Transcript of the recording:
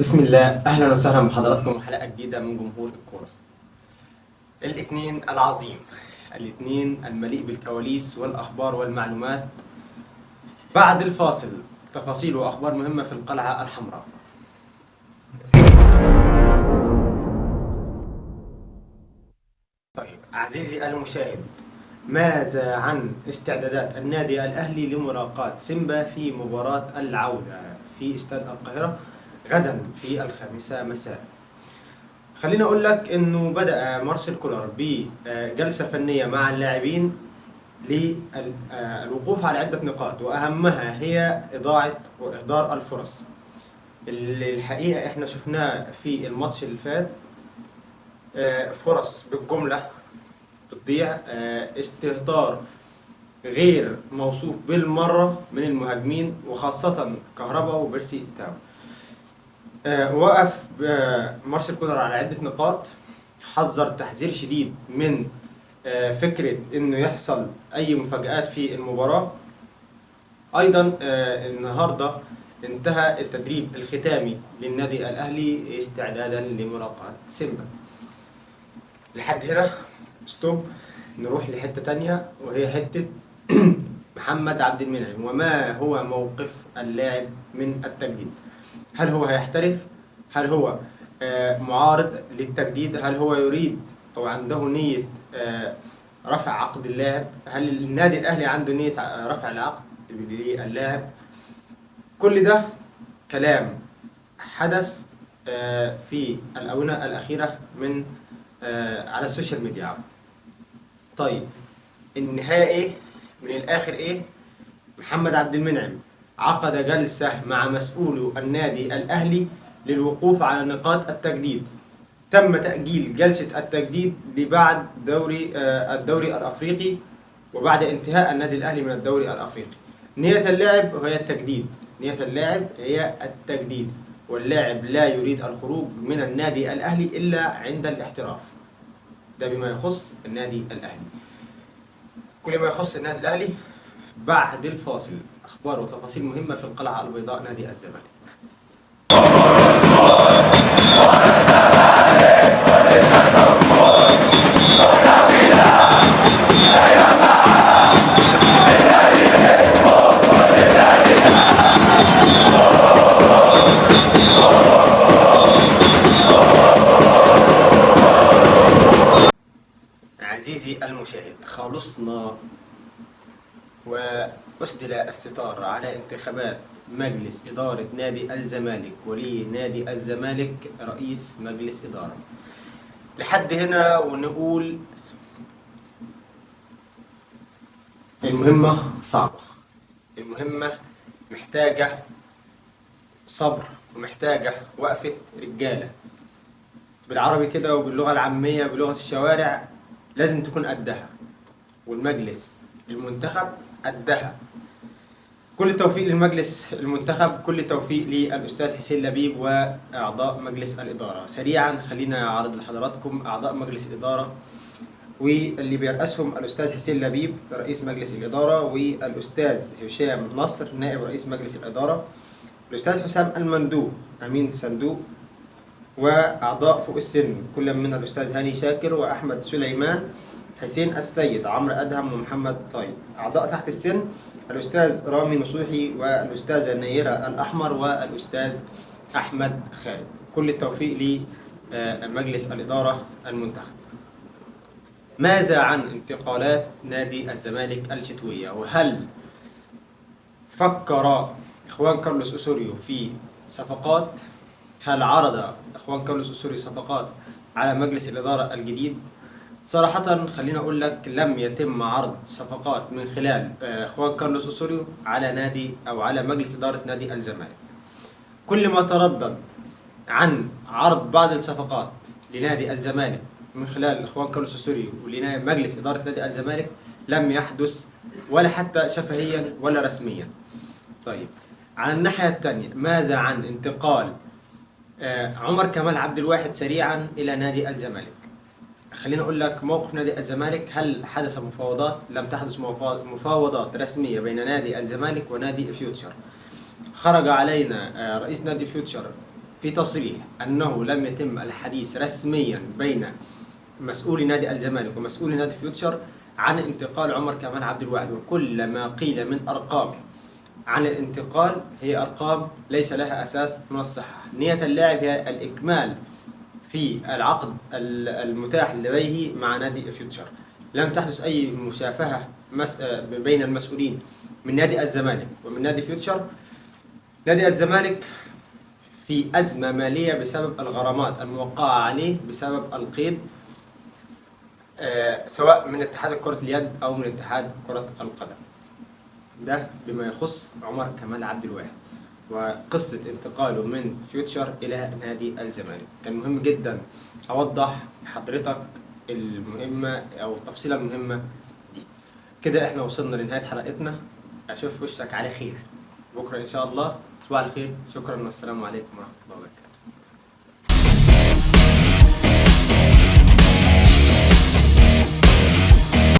بسم الله، اهلا وسهلا بحضراتكم حلقة جديدة من جمهور الكورة. الاثنين العظيم، الاثنين المليء بالكواليس والاخبار والمعلومات. بعد الفاصل تفاصيل واخبار مهمة في القلعة الحمراء. طيب عزيزي المشاهد، ماذا عن استعدادات النادي الاهلي لملاقاة سيمبا في مباراة العودة في استاد القاهرة غدا في 5 مساء؟ خليني اقول لك انه بدأ مارسيل كولر بجلسة فنية مع اللاعبين للوقوف على عدة نقاط، واهمها هي اضاعة واهدار الفرص اللي الحقيقة احنا شفناه في الماتش اللي فات. فرص بالجملة بتضيع، استهتار غير موصوف بالمرة من المهاجمين وخاصة كهربا وبيرسي تاو. وقف مارسيل كولر على عدة نقاط، حذر تحذير شديد من فكرة انه يحصل اي مفاجآت في المباراة. ايضا النهاردة انتهى التدريب الختامي للنادي الاهلي استعدادا لملاقاة سيمبا. لحد هنا stop، نروح لحتة تانية وهي حتة محمد عبد المنعم، وما هو موقف اللاعب من التجديد؟ هل هو هيحترف؟ هل هو معارض للتجديد؟ هل هو يريد أو عنده نية رفع عقد اللاعب؟ هل النادي الأهلي عنده نية رفع العقد للاعب؟ كل ده كلام حدث في الآونة الأخيرة من على السوشيال ميديا. طيب النهائي من الآخر إيه؟ محمد عبد المنعم عقد جلسة مع مسؤولو النادي الأهلي للوقوف على نقاط التجديد. تم تأجيل جلسة التجديد لبعد الدوري الأفريقي وبعد انتهاء النادي الأهلي من الدوري الأفريقي. نية اللاعب هي التجديد، نية اللاعب هي التجديد، واللاعب لا يريد الخروج من النادي الأهلي إلا عند الاحتراف. ده بما يخص النادي الأهلي. كل ما يخص النادي الأهلي بعد الفاصل، أخبار وتفاصيل مهمة في القلعة البيضاء نادي الزمالك. عزيزي المشاهد، خلصنا وأسدل الستار على انتخابات مجلس إدارة نادي الزمالك ولي نادي الزمالك رئيس مجلس إدارة. لحد هنا ونقول المهمة صعبة، المهمة محتاجة صبر ومحتاجة وقفة رجالة. بالعربي كده وباللغة العامية بلغة الشوارع لازم تكون قدها، والمجلس المنتخب قدها. كل التوفيق للمجلس المنتخب، كل التوفيق للأستاذ حسين لبيب وأعضاء مجلس الإدارة. سريعا خلينا أعرض لحضراتكم أعضاء مجلس الإدارة واللي بيرأسهم الأستاذ حسين لبيب رئيس مجلس الإدارة، والأستاذ هشام نصر نائب رئيس مجلس الإدارة، الأستاذ حسام المندوب أمين الصندوق، وأعضاء فوق السن كل من الأستاذ هاني شاكر وأحمد سليمان، حسين السيد، عمرو أدهم، ومحمد طيب. أعضاء تحت السن الأستاذ رامي نصوحي والأستاذة نيرة الأحمر والأستاذ أحمد خالد. كل التوفيق لمجلس الإدارة المنتخب. ماذا عن انتقالات نادي الزمالك الشتوية؟ وهل فكر خوان كارلوس أوسوريو في صفقات؟ هل عرض خوان كارلوس أوسوريو صفقات على مجلس الإدارة الجديد؟ صراحة خلينا أقول لك لم يتم عرض صفقات من خلال خوان كارلوس أوسوريو على نادي أو على مجلس إدارة نادي الزمالك. كل ما تردد عن عرض بعض الصفقات لنادي الزمالك من خلال خوان كارلوس أوسوريو ولمجلس إدارة نادي الزمالك لم يحدث ولا حتى شفهيا ولا رسميا. طيب على الناحية الثانية ماذا عن انتقال عمر كمال عبد الواحد سريعا إلى نادي الزمالك؟ خلينا أقول لك موقف نادي الزمالك. هل حدث مفاوضات؟ لم تحدث مفاوضات رسمية بين نادي الزمالك ونادي فيوتشر. خرج علينا رئيس نادي فيوتشر في تصريح أنه لم يتم الحديث رسميا بين مسؤولي نادي الزمالك ومسؤولي نادي فيوتشر عن انتقال عمر كمال عبد الواحد، وكل ما قيل من أرقام عن الانتقال هي أرقام ليس لها أساس من الصحة. نية اللاعب هي الإكمال في العقد المتاح لديه مع نادي فيوتشر. لم تحدث أي مشافهة بين المسؤولين من نادي الزمالك ومن نادي فيوتشر. نادي الزمالك في أزمة مالية بسبب الغرامات الموقعة عليه بسبب القيد، سواء من اتحاد كرة اليد أو من اتحاد كرة القدم. ده بما يخص عمر كمال عبد الواحد وقصة انتقاله من فيوتشر إلى نادي الزمالك. كان مهم جدا أوضح لحضرتك المهمة أو التفصيلة المهمة دي. كده احنا وصلنا لنهاية حلقتنا. أشوف وشك على خير بكرة إن شاء الله. صباح الخير، شكرا والسلام عليكم ورحمة الله وبركاته.